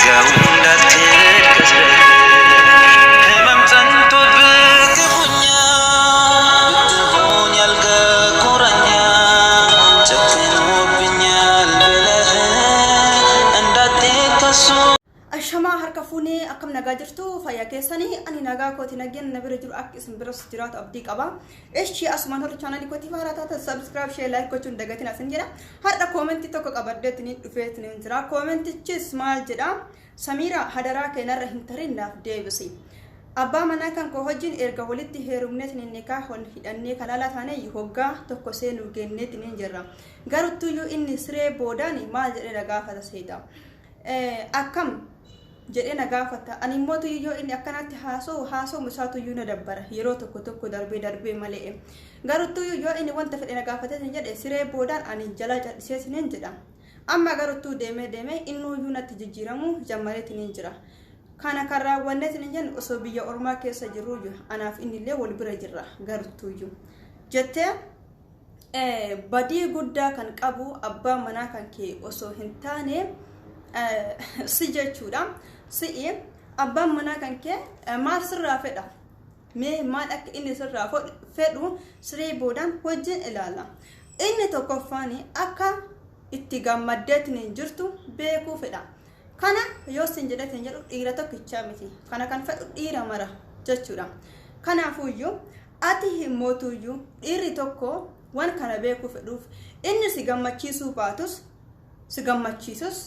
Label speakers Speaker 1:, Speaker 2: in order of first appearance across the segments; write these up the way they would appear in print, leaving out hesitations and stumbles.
Speaker 1: ዘጋው እንዳትል ከስረህ ህመም ጸንቶብህ ክፉኛ ብትሆን ያልጋ ቁራኛ ጨክኖብኛል ብለህ እንዳትሄድ ከሱ።
Speaker 2: Ashamaa, harka fuunee, akkam nagaa jirtu? Fayyaa keessanii? Ani nagaa kooti, nageen na bira jiru akka isin biras jiraatu abdii qaba. Eshi, asumaan horri chaanalii kootii haaraa taatan subscribe, share, like gochuun dagatiin asin jedha. Har'a koomentii tokko qabaddeetiin dhufeetiin jira. Koomentichis maal jedha? "Samiira, hadaraa keenarra hin tarin, naaf deebisi. Abbaa manaa kan koo wajjin erga walitti heerumneetiin nikaa hidhannee kalaala taane hoggaa tokko seenuu genneetiin jirra. Garuttuyyuu inni siree boodaan maal jedhee na gaafata seeta? Akkam jedhee na gaafata. Ani immoo yoo inni akkanatti haasa'u haasa'u isaatuyyuu na dabbara, yeroo tokko tokko darbee darbee malee. Garuttuyyuu yoo inni wanta fedhe na gaafatee jedhe, siree boodaan ani jala callisee sinin jedha. Amma garuttuu deemee deemee innuyyuu natti jijjiiramuu jammareetiin jira. Kana kan raawwanneetiin jennu osoo biyya ormaa keessa jirruyyuu anaaf innillee wal bira jirra garuttuyyuu," jettee. Badii guddaa kan qabu abbaa manaa kan kee osoo hin taane si jechuudha. Si'i abbaan manaa kan kee maal sirraa fedha? Mee maal akka inni sirraa fedhu siree boodaan wajjin ilaala. Inni tokkoffaan akka itti gammaddeetiin jirtu beekuu fedha. Kana yoo sin jedheetiin jedhu dhiira tokkichaa miti. Kana kan fedhu dhiira mara jechuudha. Kanaafuyyuu ati himmootuyyuu dhiirri tokko waan kana beekuu fedhuuf, inni si gammachiisuu baatus si gammachiisus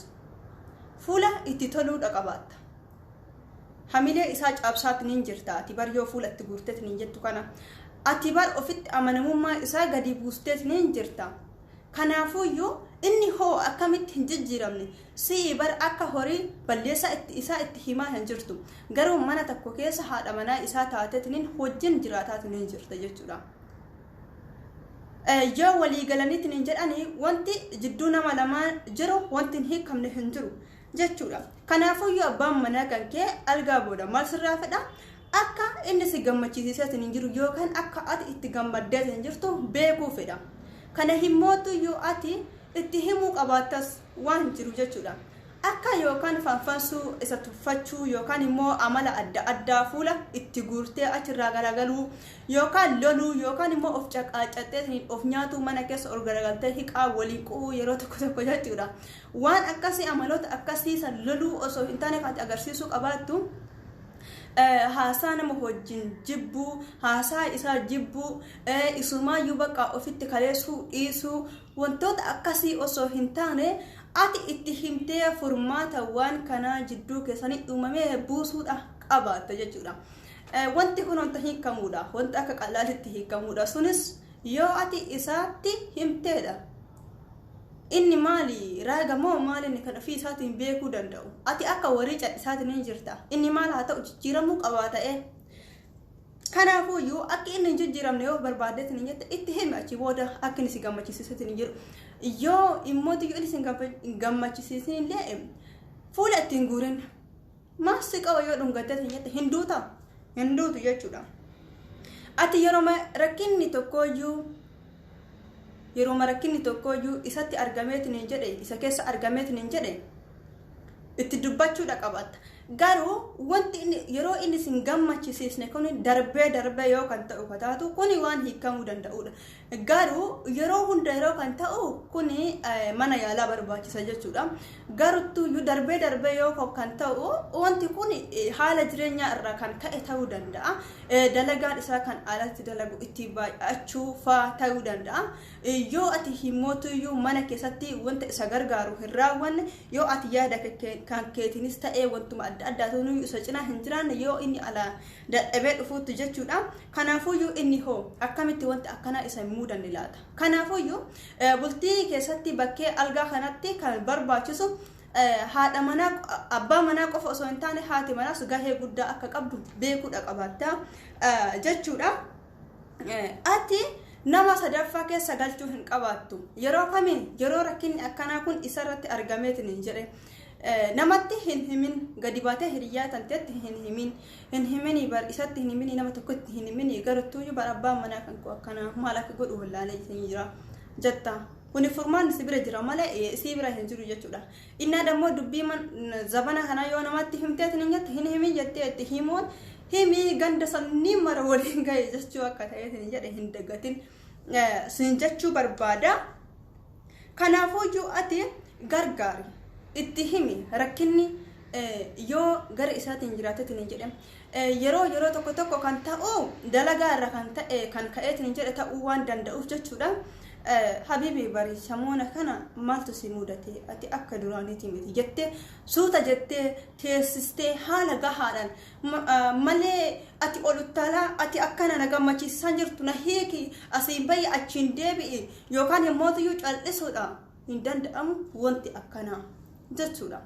Speaker 2: fuula itti toluudha qabaatta. Hamilee isaa cabsaatiin jirta ati bar yoo fuula itti guurteetiin jettu kana. Ati bar ofitti amanamummaa isaa gadi buusteetiin jirta. Kanaafuyyuu inni hoo akkamitti hin jijjiiramne? Si'i bar akka horii balleessaa itti isaa itti himaa hin jirtu. Garuu mana tokko keessa haadha manaa isaa taateetiin wajjin jiraataatiin jirta jechuudha. Yoo walii galaniitiin hin jedhanii, wanti jidduu nama lamaa jiru wanti hin hiikamne hin jiru jechuudha. Kanaafuyyuu abbaan manaa kan kee algaa booda maal sirraa fedha? Akka inni si gammachiiseetiin hin jiru yookaan akka ati itti gammaddeetiin hin jirtu beekuu fedha. Kana himmootuyyuu ati itti himuu qabaattas waan jiru jechuudha. Akka yookaan fanfansuu, isa tuffachuu, yookaan immoo amala adda addaa fuula itti guurtee achirraa garagaluu, yookaan loluu, yookaan immoo of caqaacattee of nyaatuu, mana keessa ol garagaltee hiqaa waliin qu'uu yeroo tokko tokko jechuudha. Waan akkasii, amaloota akkasii san loluu osoo hin taane, kan agarsiisuu qabaattu haasaa nama wajjin jibbuu, haasaa isaa jibbuu, isumaayyuu bakka ofitti kaleessuu dhiisuu, wantoota akkasii osoo hin taane, ati itti himtee furmaata waan kanaa jidduu keessanii uumamee buusuudha qabaatta jechuudha. Wanti kun wanta hiikamuudha. Wanta akka qallaalitti hiikamuudha. Sunis yoo ati isaatti himteedha. Inni maali raaga moo maali inni kan ofii isaatiin beekuu danda'u? Ati akka warii callisaatiin hin jirta. Inni maal haa ta'u, jijjiiramuu qabaa ta'e. Kanaafuyyuu akka inni hin jijjiiramne yoo barbaaddeetiin hin jette, itti himi. Achi booda akka inni si gammachiisiseetiin hin jiru. Yoo immoo inni si hin gammachisiisin illee fuula ittiin guurin. Maal si qaba yoo dhungatteetiin hin jette? Hin duuta? Hin duutu jechuudha. Ati yeroo rakkinni tokkoyyuu isatti argameetiin hin jedhe, isa keessa argameetiin hin jedhe, itti dubbachuudha qabaatta. Garuu wanti inni yeroo inni sin gammachisiisne kun darbee darbee yoo kan ta'u taatu, kuni waan hiikamuu danda'udha. Garuu yeroo hunda yeroo kan ta'u kuni mana yaalaa barbaachisa jechuudha. Garuttuyyuu darbee darbee yoo kan ta'u, wanti kun haala jireenyaa irraa kan ka'e ta'uu danda'a. Dalagaan isaa kan alatti dalagu itti baay'achuu faa ta'uu danda'a. Yoo ati himmootuyyuu mana keessatti wanta isa gargaaru hin raawwanne, yoo ati yaada kan keetiinis ta'ee wantuma adda addaatu isa cinaa hin jiraanne, yoo inni ala dadhabee dhufuutti jechuudha. Kanaafuyyuu inni hoo akkamitti wanti akkanaa isa hin muudanne laata? Kanaafuyyuu bultii keessatti bakkee algaa kanatti kan barbaachisu haadha manaa, abbaa manaa qofa osoo hin taane, haati manaas gahee guddaa akka qabdu beekuudha qabaatta jechuudha. Ati nama sadaffaa keessa galchuu hin qabaattu. Yeroo kamiin? Yeroo rakkinni akkanaa kun isarratti argameetiin hin jedhe. Namatti hin himin, gadi baatee hiriyyaa tanteetti hin himin, hin himini bar, isatti hin himini, nama tokkotti hin himini. Garuttuuyyuu bar abbaan manaa kan koo akkanaa maal akka godhu wallaalee jira jetta. Kuni furmaan si bira jira malee si bira hin jiru jechuudha. Innaa dammoo dubbii zabana kana yoo namatti himteetiin hin jette hin himin jettee itti himuun himii ganda sannii mara waliin gahe jechuu akka ta'eetiin jedhe hin dagatin sin jechuu barbaada. Kanaafuyyuu ati gargaari itti himi rakkinni yoo gara isaatiin jiraateetiin hin jedhe yeroo tokko tokko kan ta'u dalagaa irra kan ta'e kan ka'eetiin hin jedhe ta'uu waan danda'uuf jechuudha. Habibi bari shamoona kana maaltu si mudate ati akka duraaniiti miti jettee suuta jettee teessistee haala gahaadhaan malee ati oluttaalaa ati akkana na gammachiisaa jirtu na hiiki asiin bayi achiin deebi'i yookaan himmootiyyuu cal'isuudha hin danda'amu wanti akkanaa jechuudha.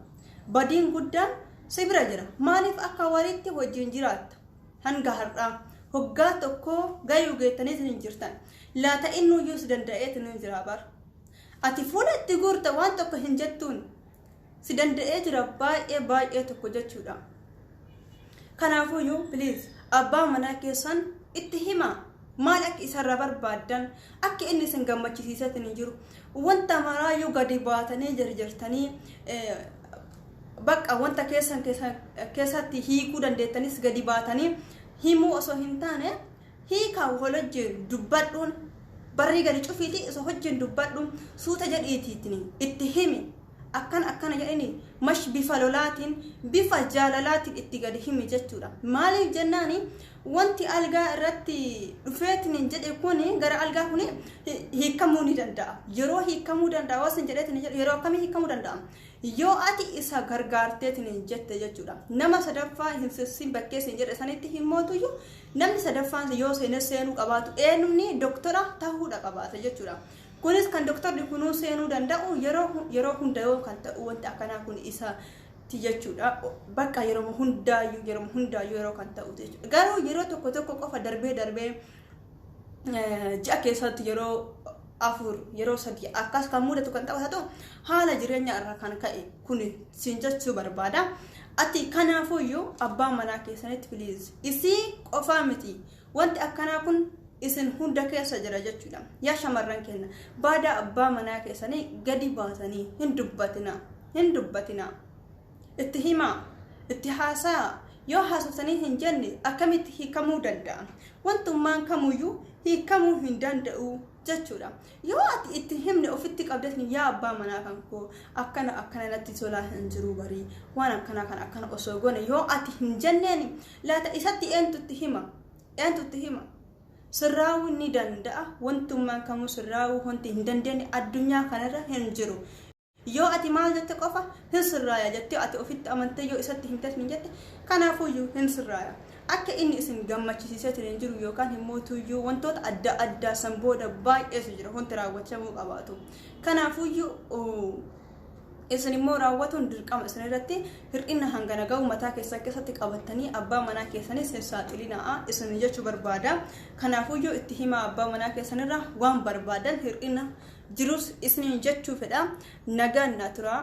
Speaker 2: Badiin guddaan si bira jira. Maaliif akka walitti wajjin jiraatta hanga har'aa hoggaa tokko gayuu geettaniis hin jirtan. Laata innuyyuu si danda'eetu ni jira bar. Ati fuula itti guurta waan tokko hin jettuun si danda'ee jira baay'ee baay'ee tokko jechuudha. Kanaafuyyuu please abbaa manaa keessan itti himaa. Maal akka isarra barbaaddan akka inni isin gammachisiisatiin hin jiru. Wanta maraayyuu gadi baatanii jarjartanii bakka wanta keessan keessatti hiikuu dandeettanis gadi baatanii himuu osoo hin taane hiikaa wal wajjin dubbadhuun barrii gadi cufiiti isa wajjin dubbadhuun suuta jedhiitiin itti himi akkana akkana jedhini mash bifa lolaatiin bifa jaalalaatiin itti gadi himi jechuudha. Maaliif jennaani wanti algaa irratti dhufeetiin jedhe kuni gara algaa kuni hiikamuu ni danda'a. Yeroo hiikamuu danda'a waan jedheetiin jedhu yeroo akkamii hiikamuu danda'a? Yoo ati isa gargaarteetiin jette jechuudha. Nama sadaffaa hin sissin bakkeessin jedhe sanitti himmootuyyuu namni sadaffaan yoo seene seenuu qabaatu eenyumni doktora ta'uudha qabaata jechuudha. Kunis kan doktorri kunuu seenuu danda'u yeroo hunda yoo kan ta'u wanti akkanaa kun isaati jechuudha. Bakka yeroo hundaayyuu yeroo kan ta'u jechuudha. Garuu yeroo tokko tokko qofa darbee darbee ji'a keessatti yeroo 4 yeroo 3 akkas kan mudatu kan ta'u haa ta'u haala jireenya irra kan ka'e kun siin jechuu barbaada. Ati kanaafuyyuu abbaa manaa keessanitti please isii qofaa miti wanti akkanaa kun isin hunda keessa jira jechuudha. Yaa shamarran keenya baada abbaa manaa keessanii gadi baasanii hin dubbatina itti himaa itti haasaa. Yoo haasoftanii hin jenne akkamitti hiikamuu danda'a? Wantummaan kamuyyuu hiikamuu hin danda'u jechuudha. Yoo ati itti himne ofitti qabdatni yaa abbaa manaa kan koo akkana akkana natti tolaa hin jiru barii waan akkana kan akkana osoo goone yoo ati hin jenneen laata isatti eentutti hima? Sirraawuu ni danda'a. Wantummaan kamuu sirraawuu wanti hin dandeenye addunyaa kanarra hin jiru. Yoo ati maal jette qofa hin sirraaya jettee ati ofitti amantee yoo isatti himtes hin jette kanaafuyyuu hin sirraaya. Akka inni isin gammachisiiseetiin hin jiru yookaan himmootuyyuu wantoota adda addaa san booda baay'eetu jira wanti raawwachamuu qabaatu. Kanaafuyyuu isin immoo raawwatuun dirqama isin irratti hir'ina hangana ga'u mataa keessan keessatti qabatanii abbaa manaa keessanis hin saaxilinaa isin jechuu barbaada. Kanaafuyyuu itti himaa abbaa manaa keessanirra waan barbaadan hir'ina jirus isin jechuu fedha. Nagaan na tura.